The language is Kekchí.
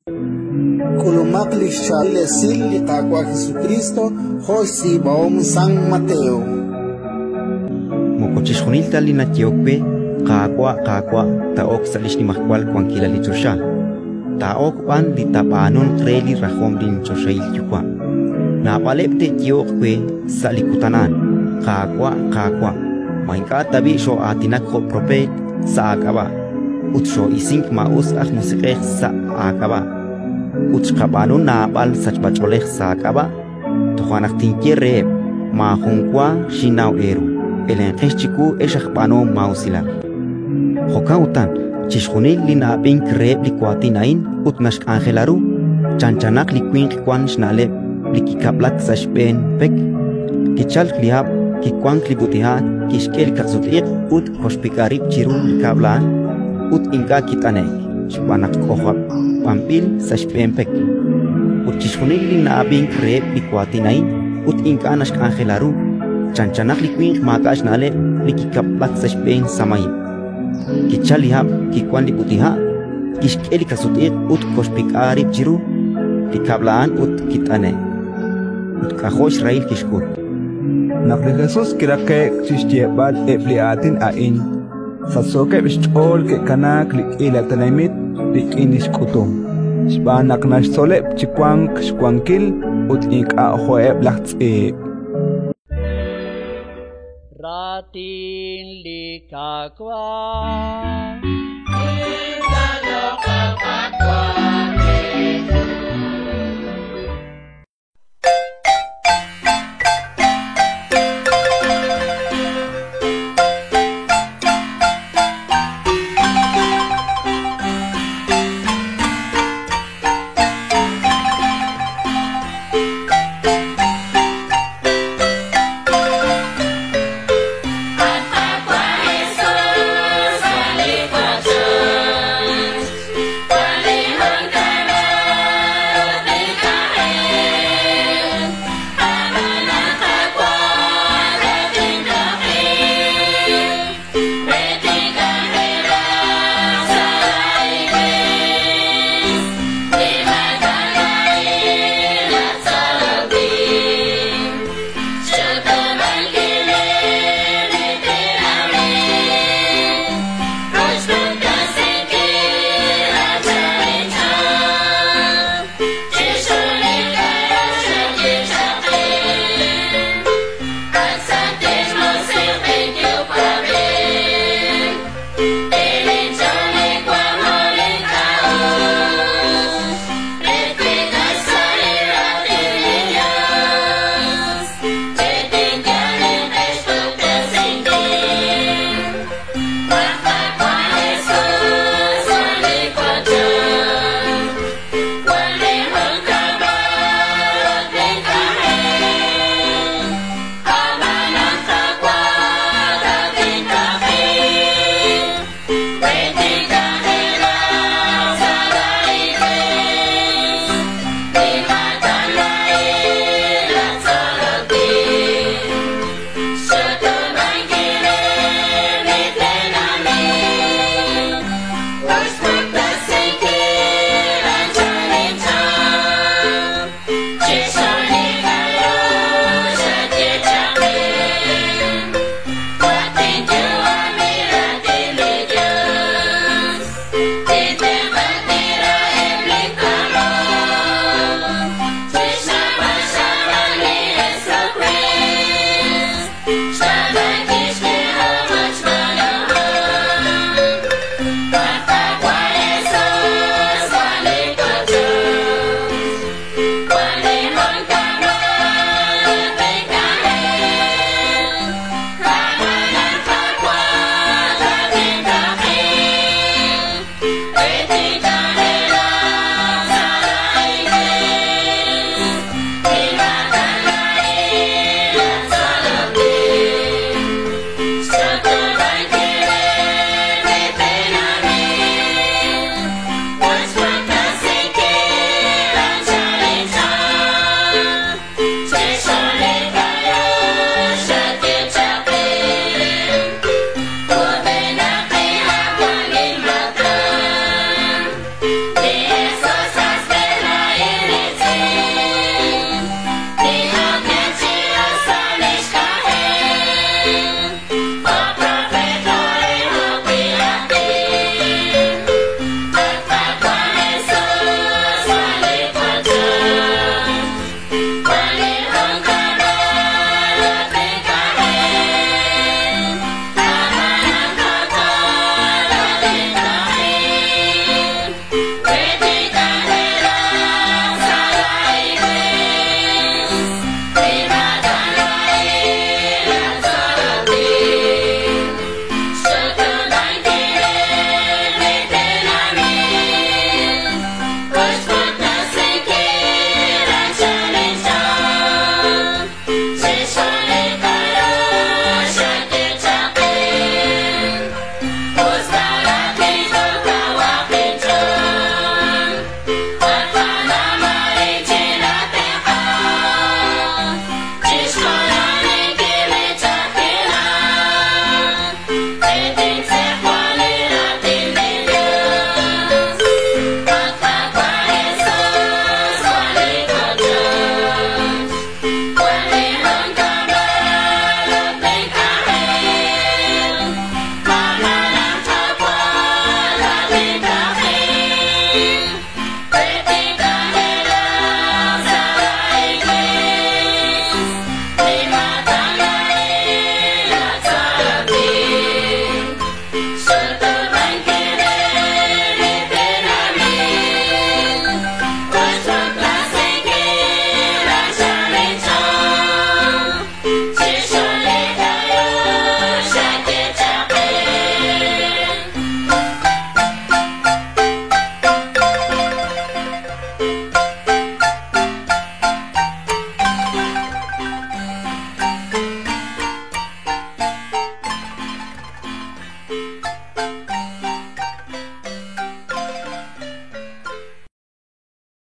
K'ulumaq li xchaab'il esil li Qaawa' Jesukriist jo' xtz'iib'ahom San Mateo. Moko chixjunil ta li nayehok we: «Qaawa', Qaawa'», taa'ok sa' li xnimajwal wankilal li choxa, taa'ok b'an li taab'aanunq re li rajom linchoxahil Yuwa'. Naab'aleb' te'yehoq we sa' li kutan a'an: «Qaawa', Qaawa', ma ink'a' tab'i' xoo'aatinak jo' propeet sa' aak'ab'a', ut xoo'isink maa'us aj musiq'ej sa' aak'ab'a', ut xqab'aanu naab'al sachb'ach'oolej sa' aak'ab'a'?» Toja' naq tinye reheb': «Maajun wa xinnaw eeru. Elenqex chiwu, ex aj b'aanuhom maa'usilal!». Jo'kan utan, chixjunil li na'ab'ink reheb' li waatin a'in ut naxk'anjela ru, chanchanaq li winq wank xna'leb' li kikab'lak sa' xb'een pek. Kichalk li hab', kiwank li b'ut'iha', kixk'e li kaqsut-iq' ut koxpik'a rib' chiru li kab'l a'an, ut ink'a' kit'ane'k, xb'aan naq k'ojob'anb'il sa' xb'een pek. Ut chixjunil li na'ab'ink reheb' li waatin a'in ut ink'a' naxk'anjela ru, chanchanaq li winq maak'a' xna'leb' li kikab'lak sa' xb'een samahib'. Kichalk li hab', kiwank li b'ut'iha', kixk'e li kaqsut-iq' ut koxpik'a rib' chiru li kab'l a'an ut kit'ane'k. Ut k'ajo' xrahil kixk'ul. Naq li Jesus kiraqe'k chi xyeeb'al eb' li aatin a'in, sachsookeb' xch'ool ke'kanaak li k'iila tenamit rik'in li xk'utum, xb'aan naq naxtzoleb' chi wank xwankil ut ink'a' jo'eb' laj tz'iib'. Raatin li Qaawa'.